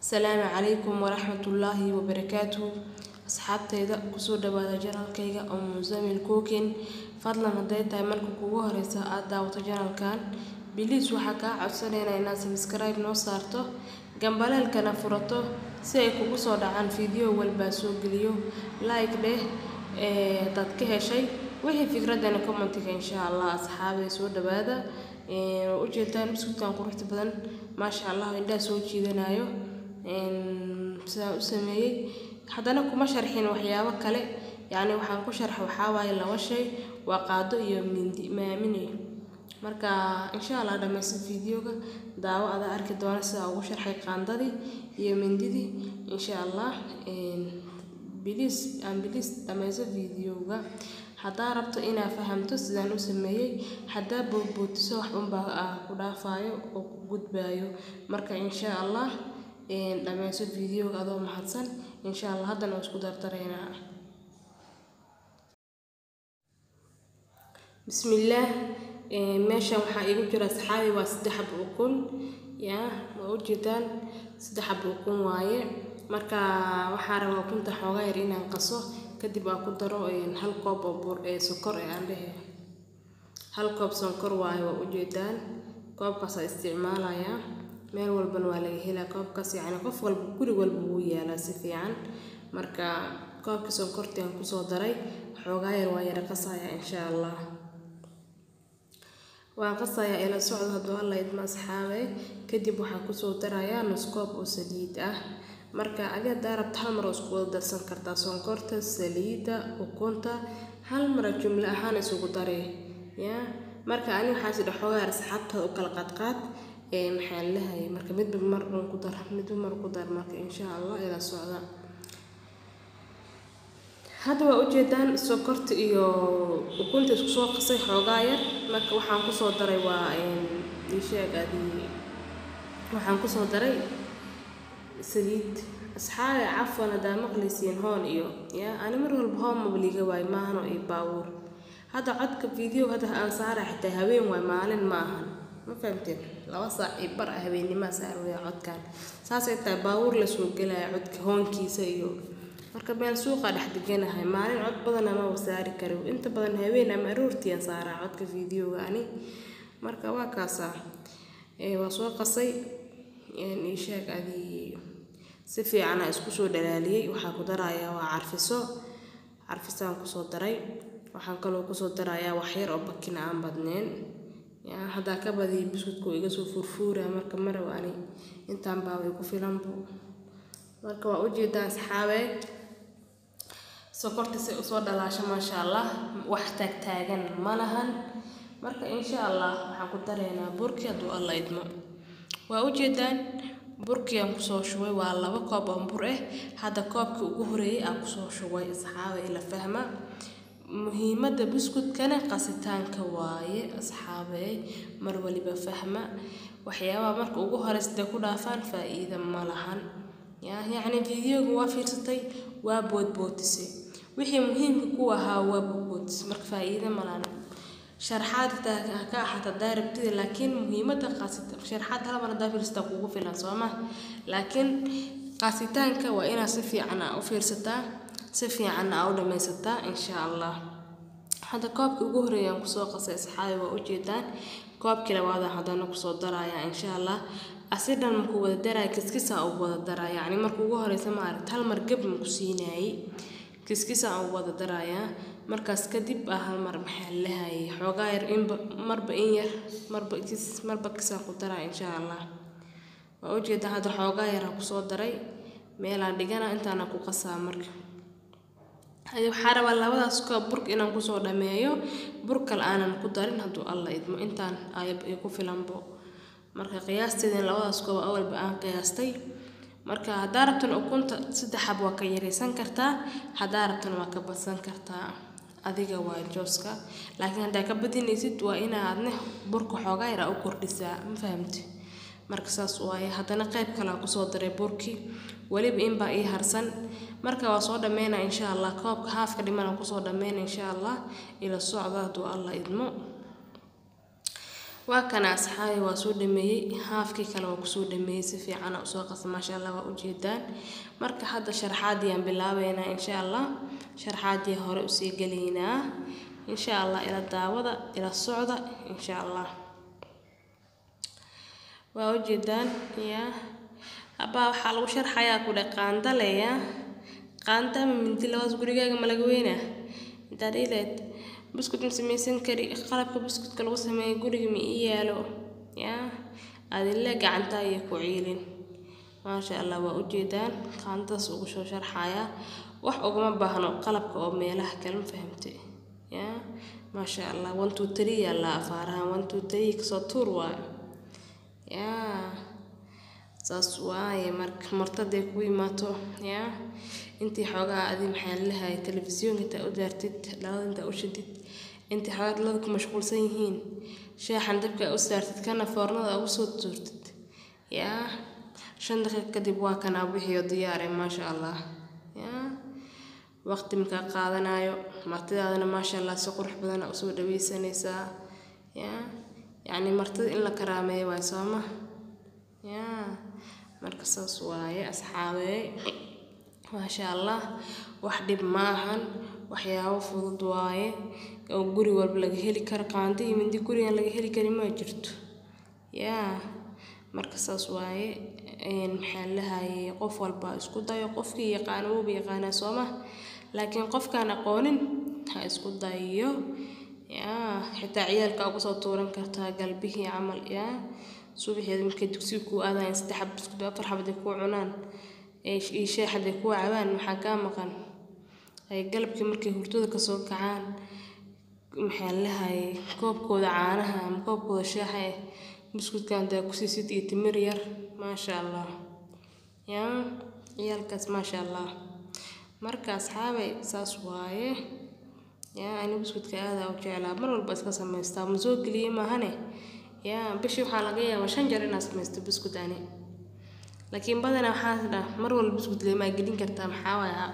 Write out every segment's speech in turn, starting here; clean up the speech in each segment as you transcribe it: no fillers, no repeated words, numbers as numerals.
Asalaamu calaykum waraxmatullaahi wabarakaatuh. Asxaabtayda kusoo dhawaada janalkayga oo Muzamil Cooking. Fadlan hadday tahay marka kugu horeysa aad daawato janalkan, biliis waxaa kaa codsanaynaa inaad subscribe noo saarto, gambaleelkana furato si ay kugu soo dhacaan video walbaa soo geliyo. Like dheh hadaad ka heshay, wixii fikradana commentiga insha Allah. Asxaabay, soo dhawaada. Waa ujeedaan buskudkan quruxda badan, maasha Allah, indhaha soo jiidanayo sidaan u sameeyey. Haddana kuma sharxin waxyaabo kale, yacni waxaan ku sharxa waxaa waaye laba shay, waa qaado iyo mindi maamine. Marka insha Allah dhammaysta videoga, daawo, adaa arki doona sida ugu sharxay qaandadii iyo mindidii insha Allah. Please and please dhammayso videoga haddaa rabto inaad fahamto sidaan u sameeyey. Haddaa boodbootiso, wax unbaa ku dhaafayo oo ku gudbaayo. Marka insha Allah dhammayso videoga adoo mahadsan insha Allah. Haddana waa isku dardaraynaa. Bismillaah. Meeshan waxaa iigu jira, asxaabi, waa 3 xabo ukun. Yaa waa ujeedaan, 3 xabo ukun waaye. Marka waxaa rabaa ukunta xoogaa yar inaan qaso, kadib aan ku daro 1 koob oo bur ee sokor ee aan dhehe. 1 koob sonkor waaye, waa ujeedaan, koobkaas isticmaalayaa. Meel walbana waa laga helaa koobkaas, yacni qof walba guri walba wuu yaalaa si fiican. Marka koobkii sonkortii aan kusoo daray, xoogaa yar waa yara qasayaa insha Allah. Waan qasayaa, ila socdo hadduu Alla idmo, asxaabay. Kadib waxaan kusoo darayaa nus koob oo saliid ah. Marka adi haddaa rabto hal mar oo isku wada darsan kartaa sonkorta, saliidda, ukunta, hal mara jumlo ahaan isugu daree yaa. Marka ani waxaa is dhahay xoogaa yar asxaabtaada u kala qaadqaad, ee maxaa lahayay, marka midba mar un ku dar, midba mar ku dar. Marka insha Allah ila socda. Hadda waa ujeedaan sokorta iyo ukunta isku soo qasay xoogaa yar. Marka waxaan kusoo daray waa ii sheeg adii, waxaan kusoo daray saliid. Asxaabi, cafwan haddaa maqlaysiin hoon iyo yaa, ani mar walba hoon maba liiga waayo maahano iyo baabuur. Hadda codka video hadda aan saara xitaa habeen waay, maalin ma ahan, ma fahamteen? 2 saac iyo bar ah habeenimaa saaraya codkan, saasay tahay baabuur la soo gelaya codka hoonkiisa iyo. Marka meel suuqa dhex deganahay, maalin cod badan amaba saari karo, inta badan habeen ama aroortii aan saaraa codka videoga ani. Marka waa kaasaa, waa soo qasay, ii sheeg adii, si fiican aan isku soo dhalaaliyey. Waxaa ku darayaa waa carfiso, carfisaan kusoo daray. Waxaan kaloo kusoo darayaa wax yar oo bakin aan badnayn. Yaa haddaa ka badiyo buskudka wuu iga soo furfuuraa, marka ma rabo ani, intaan baa way ku filanbu. Marka waa ujeedaa, asxaabee, sokorta say usoo dhalaasho, maasha Allah, wax taagtaagan ma lahan. Marka insha Allah waxaan ku daraynaa burkii hadduu Alla idmo. Waa ujeedaan burkii aan kusoo shubay, waa 2 koob oo bur ah. Hadda koobkii ugu horeeyay aan kusoo shubay. Asxaabe, ila fahma muhiimadda buskudkana qasitaanka waaye. Asxaabe, mar waliba fahma waxyaabaha marka ugu horeysa haday ku dhaafaan faa'iido ma lahan. Yaa yacni videoga waa fiirsatay, waa boodbootisay, wixii muhiimka ku ahaa waa boodbootisay, marka faa'iido ma lahan. Sharxaad xitaa ka ahaato haddaa rabtid, laakiin muhiimadda qasita sharxaad hal mar haddaa fiirsataa kugu filan, soo ma? Laakiin qasitaanka waa inaad si fiican aa u fiirsataa, si fiicanna aa u dhammaysataa insha Allah. Hadda koobkii ugu horeeyay aan kusoo qasay, asxaabi, waa ujeedaan. Koobkii labaad haddana kusoo darayaa insha Allah. Asi dhan markuu wada daraya, kiskisa ugu wada daraya, yacni marka ugu horeysa ma aragta hal mar gab ma ku siinaayey, kiskisa ugu wada darayaa. Markaas kadib ah hal mar, maxaa lahayay, xoogaa yar inba, marba in yar, marba kis, marba kisaan ku daraya insha Allah. Waa ujeedaa, hadda xoogaa yar aan kusoo daray, meelaan dhigana, intaana ku qasaa. Marka waxaa rabaa labadaas koob burka inaan kusoo dhameeyo, bur kale aanan ku darin hadduu Alla idmo, intaan ay ku filanbo. Marka qiyaasteedana labadaas koob awalba aan qiyaastay. Marka haddaa rabtana ukunta 3 xab waa ka yaraysan kartaa, haddaa rabtana waa ka badsan kartaa, adiga waa jooska. Laakiin haddaa ka badinaysid, waa inaadne burka xoogaa yar aa u kordhisaa, ma fahamti? Marka saas waaye. Haddana qayb kale aan kusoo daray burkii, weliba inbaa ii harsan. Marka waa soo dhameynaa insha Allah, koobka haafka dhiman aan kusoo dhameyna insha Allah. Ila socda hadduu Alla idmo. Waa kana asxaabi, waa soo dhameeyey haafkii kale, waa kusoo dhameeyey si fiican usoo qasa, maasha Allah, waa ujeedaan. Marka hadda sharxaadiyaan bilaabeynaa insha Allah, sharxaadii hore usii gelaynaa insha Allah. Ila daawada, ila socda insha Allah. Waa ujeedaan yaa abbaa, waxaa lagu sharxayaa ku dhe qaandaleya, qaanda ama mindi, labadaas gurigaaga ma laga weynaa? Intaad ileed buskut ma samaysan kari, qalabka buskutka lagu sameeyo guriga ma ii yaalo, yaa adile gacanta iyo ku ciilin. Maasha Allah, waa ujeedaan, qaandadaas ugu soo sharxayaa, wax ugama baahno qalabka oo meelaha kale, ma fahamtay? Yaa maasha Allah, 1 2 3 yaalaa afaarahan, 1 2 3 kasoo tuur waayo. Yaa saas waaye. Marka martaday ku imaato, yaa intii xoogaa adi maxaa lalahay telefisyoonka intaa u daartid, dhalada intaa u shidid, intii xoogaa dhalada ku mashquulsan yihiin, shaaxan dabka u saartid, kana foornada ugu soo tuurtid, yaa 5 daqiiqo kadib waa kanaa wixiyo diyaare, maasha Allah. Yaa waqti markaa qaadanayo, martidaadana maasha Allah si qurux badana usoo dhaweysanaysaa. Yaa yacni martida in la karaameeyo waay, sooma? Yaa marka saas waaye asxaabey, maasha Allah. Wax dhib maahan, waxyaabo fudud waaye oo guri walba laga heli karo. Qaando iyo mindi gurigan laga heli kari ma jirto. Yaa marka saas waaye, maxaa lahayay, qof walba isku dayo. Qofkii yaqaano wuuba yaqaanaa, sooma? Laakiin qofkaan aqoonin ha isku dayo. Yaa xitaa ciyaalka uga soo tuuran kartaa galbihii camal, yaa subaxeeda markay dugsiga kuu aadayaan, 3 xab buskud, 4 xabad ay kuu cunaan iyo shaah hadday kuu cabaan, maxaa kaa maqan? Ay galabkii markay hurdada kasoo kacaan, maxaa lahayay, koobkooda caanaha ama koobkooda shaaxa eh buskudka hadaa ku siisid iyo timir yar, maasha Allah. Yaa ciyaalkaas, maasha Allah. Marka asxaabay saas waaye. Yaa ani buskudka aad u jeclaa, mar walba iska samaystaa, ma soo geliyey maahane. Yaa bishii waxaa laga yaabaa 5 jeer inaad samaysto buskud ani, laakiin badanaa waxaan dhaha mar walba buskud leemaa gelin kartaa. Maxaa waaye,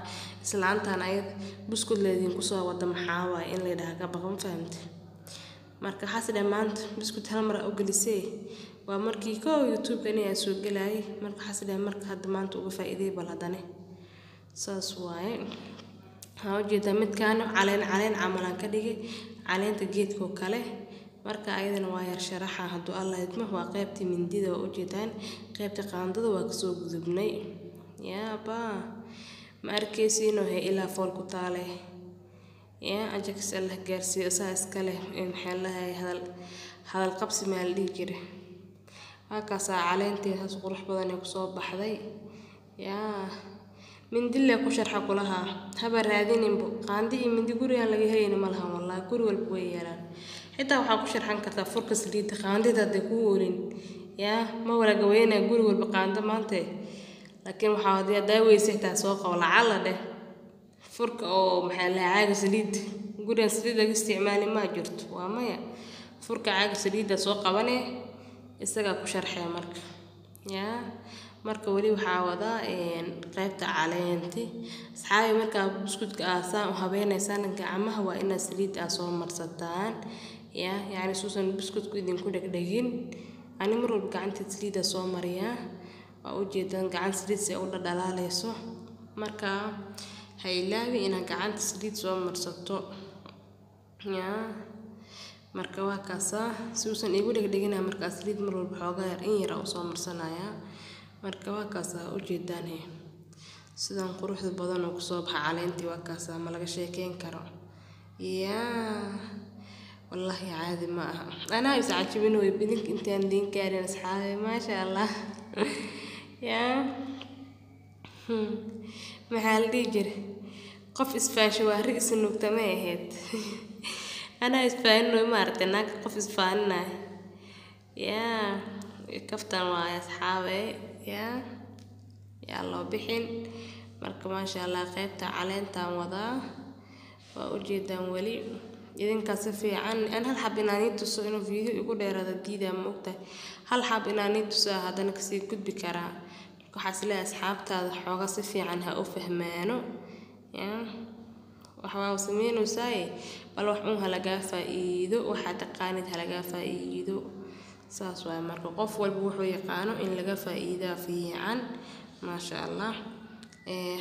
islaantan ayad buskud leedinku soo wada, maxaa waaye in la yidhaha ka baqa, ma fahamte? Marka waxaas dhahay maanta buskud hal mar u gelisee, waa markii koow YouTube-ka aniga soo gelayay. Marka waxaas dhahay marka hadda maanta uga faa'iiday bal haddane. Saas waaye. Waxaan ujeedaa midkaan caleen caleen camal aan ka dhigay, caleenta geedka oo kale. Marka ayadana waa yar sharaxa hadduu Allah idmo. Waa qaybtii mindida, waa ujeedaan, qaybtii qaandada waa kasoo gudubnay. Yaaba ma arkaysiino he ilaa fool ku taale. Yaa ajakis Allah gaarsiiyo, isaa iska leh. Maxaa lahay, hadal hadal qabsi maa la dhihi jiray? Waa kaasaa caleentii saas qurux badan ee kusoo baxday. Yaa mindile ku sharxa kulahaa, haba raadininbo qaandi iyo mindi gurigaan laga helayna ma lahan, wallaahi guri walba way yaalaan. Xitaa waxaa ku sharxan kartaa furka saliidda, qaandida hadday kuu oolin. Yaa ma wala gaweynaya guri walba qaando maante, laakiin waxaa haddii haddaa weyse xitaa soo qabo lacala dheh furka oo maxaa lahaa caaga saliid. Gurigan saliid laga isticmaali ma jirto, waa maya. Furka caaga saliidda soo qabane, isagaa ku sharxaya. Marka yaa marka weli waxaa wadaa qaybta caleenti asxaabi. Markaa buskudka aasaan u habeynaysaan, gacmaha waa inaad saliid aa soo marsataan, yaa yacni suusan buskudku idinku dhegdhegin. Ani mar walba gacanteed saliidda soo mariyaa, waa ujeedaan gacan saliid si ay u dhadhalaaleyso. Marka ha ilaawi inaad gacanta saliid soo marsato. Yaa marka waa kaasaa, si uusan igu dhegdhegina markaa saliid mar walba xoogaa yar in yar aa usoo marsanayaa. Marka waa kaasaa, ujeedaan he sidan quruxda badan oo kusoo baxa caleentii. Waa kaasaa, ma laga sheekeyn karo. Yaa wallaahi caadi ma aha, anaa is cajabin way idinka intaan idiin gaarin asxaabi, maasha Allah. Yaa maxaa la dhihi jiray, qof isfaasho waa ri is nuugta may ahayd? Anaa isfaanin maaragtay, naagta qof isfaaninaya. Yaa kaftan waaye asxaabe, yaa yaa loo bixin. Marka maasha Allah, qaybta caleentaan wadaa, waa ujeedaan weli idinkaa si fiican. An hal xab inaan ii tuso inuu video igu dheeraado diidaa, ma ogtahay? Hal xab inaan ii tuso haddana kasii gudbi karaa. Marka waxaa is leeyahay asxaabtaada xoogaa si fiican ha u fahmaano. Yaa Wax waa sameynaysaa, bal wax uun halagaa faa'iido, waxaa taqaanid halagaa faa'iido. Saas waaye. Marka qof walba wuxuu yaqaano in laga faa'iidaa fiican, maasha Allah.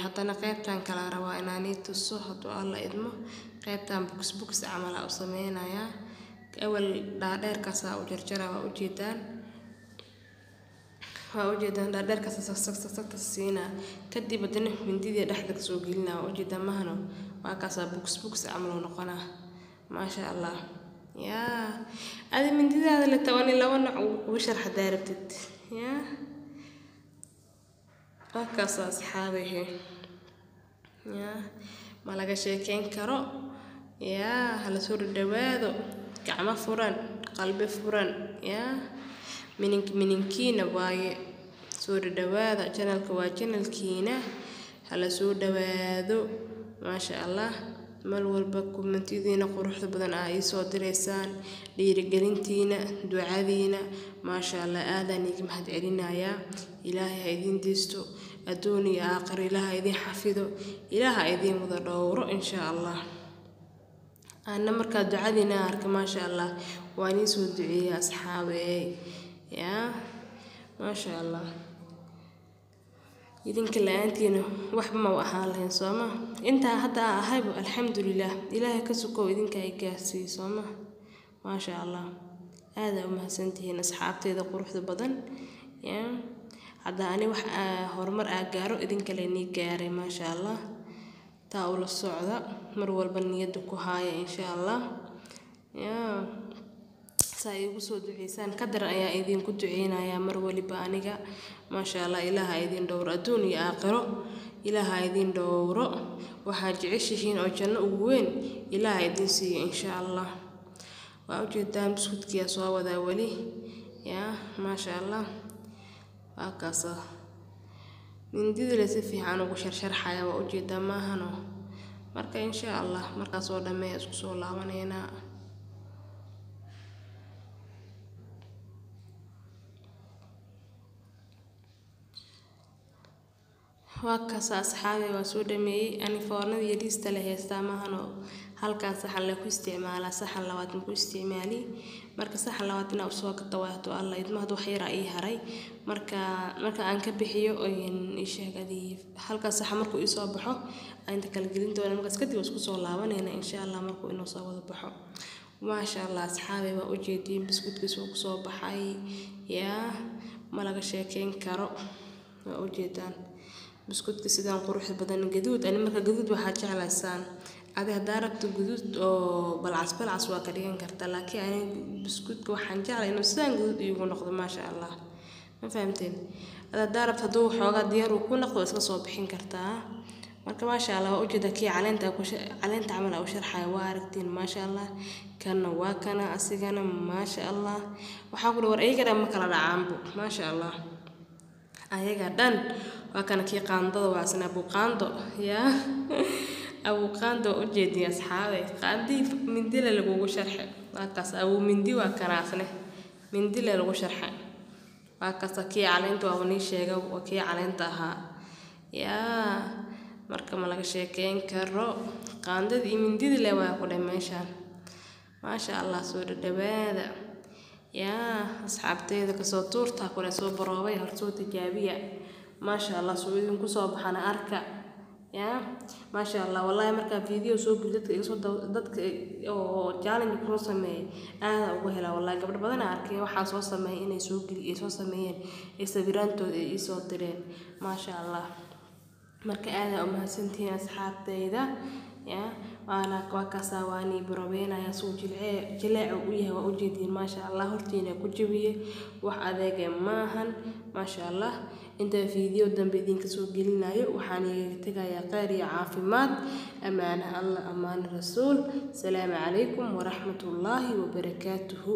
Haddana qaybtan kala rabaa inaan ii tuso hadduu Alla idmo. Qaybtan box box camal aa u sameynayaa. Awal dhaadheerkaasaa u jarjaraa, waa ujeedaan, waa ujeedaan, dhaadheerkaas sagsagsagta siinaa. Kadib haddana mindidii dhexda kasoo gelinaa, waa ujeedaan mahano. Waa kaasaa, box box camal uu noqonaa, maasha Allah. Yaa adi mindidaada le 12 nooc ugu sharx hadaa rabtid. Yaa waa kaasa asxaabehe, yaa ma laga sheekeyn karo. Yaa hala soo dhadhawaado, gacmo furan, qalbi furan. Yaa minink mininkiina waaye, soo dhadhawaada. Channelka waa channelkiina, hala soo dhawaado, maasha Allah. Mar walba kommentiyadiina quruxda badan aa ii soo direysaan, dhiirigelintiina, ducadiina, maasha Allah, aadaan iiga mahad celinayaa. Ilaahay ha idiin deysto adduun iyo aakhiro, Ilaah ha idiin xafido, Ilaah ha idiin wada dhowro, insha Allah. Ana markaa ducadiina arka, maasha Allah, waan ii soo duceeyay asxaabey. Yaa maasha Allah, idinka la-aantiina waxba ma u ahaan lahayn, sooma? Intaa hadda aa ahayba, alxamdulilah, Ilaahay ka sukow idinka ay gaarsiiyey, sooma? Maasha Allah, aadaa u mahadsantihiin asxaabteyda quruxda badan. Yaa hadda ani wax horumar aa gaaro, idinka laynii gaaray, maasha Allah. Taa ula socda, mar walba niyadda ku haaya, insha Allah. Yaa saa iigu soo duceysaan ka daran ayaa idinku duceynayaa mar waliba aniga, maasha Allah. Ilaaha idin dhowro adduun iyo aakhiro, Ilaaha idin dhowro. Waxaad jeceshihiin oo janno ugu weyn Ilaaha idin siiyo, insha Allah. Waa ujeedaan, buskudkiyaa soo wadaa weli. Yaa maasha Allah, waa kaasa, mindida le si fiican ugu sharsharxaya, waa ujeedaa maahano. Marka insha Allah markaas oo dhammeeya isku soo laabaneynaa. Waa kaasa asxaabi, waa soo dhameeyey. Ani foornada yariista la haystaa maahano, halkaan saxan le ku isticmaalaa, saxan labaad ma ku isticmaali. Marka saxan labaad inaa usoo gata waa hadduu Alla idmo. Hadda wax yaraa ii haray. Marka aan ka bixiyo ii sheeg adii, halkaas saxan markuu ii soo baxo aan inta kala gelin doona. Markaas kadib waa isku soo laabanayna, insha Allah, markuu inoo soo wada baxo, maasha Allah. Asxaabi, waa ujeediin buskudkiisa uu kusoo baxay. Yaa ma laga sheekeyn karo, waa ujeedaan buskudka sidaan quruxda badan, gaduud. Ani marka gaduud waxaa jeclaysaan adi haddaa rabto guduud oo balcas balcas waa ka dhigan kartaa, laakiin ani buskudka waxaan jeclay inuu sidaan gaduud iigu noqdo, maasha Allah. Ma fahamteen? Adi haddaa rabto, hadduu xoogaa diyaar uu ku noqdo, waa iska soo bixin kartaa. Marka maasha Allah, waa ujeedaa kii caleenta ku caleenta camal aa u sharxaya, waa aragtiin, maasha Allah. Kanna waa kana asigana, maasha Allah. Waxaa ku war ayaga dhan ma kala dhacaanbo, maasha Allah, ayaga dhan. Waa kana kii qaandada, waa isna abuuqaando. Yaa abuuqaando, waa ujeediin asxaabe, qaandihii mindile lagugu sharxay, waa kaas. Abuu mindi waa kanaasne, mindile lagu sharxay, waa kaasa. Kii caleenta waaba nii sheega, waa kii caleenta ahaa. Yaa marka ma laga sheekeyn karo, qaandadii iyo mindidii le waa ku dheh meeshaan, maasha Allah. Soo dhadhawaada yaa asxaabteyda, kasoo tuurtaa kule, soo baroobay hor, soo tijaabiya, maasha Allah. Soo idinku soo baxana arka. Yaa maasha Allah, wallaahi markaa video soo geli, dadka iga soo dadka oo challenge kusoo sameeyay aada uga helaa. Wallaahi gabdho badan aan arkay waxaan soo sameeyay inay soo geli, ay soo sameeyeen, ay sawiraantooda ay ii soo direen, maasha Allah. Marka aada u mahadsantihiin asxaabteyda. Yaa waana waa kaasaa, waanii baroobeynaya suu jilcee jileec u yahay, waa ujeediin, maasha Allah. Hortiina ku jabiyey, wax adeega maahan, maasha Allah. Inta video dambe idinka soo gelinayo, waxaan igaga tegayaa kheyr iyo caafimaad, ammaanaha Allah, ammaano rasuul. Salaamu calaykum waraxmatullaahi wabarakaatuhu.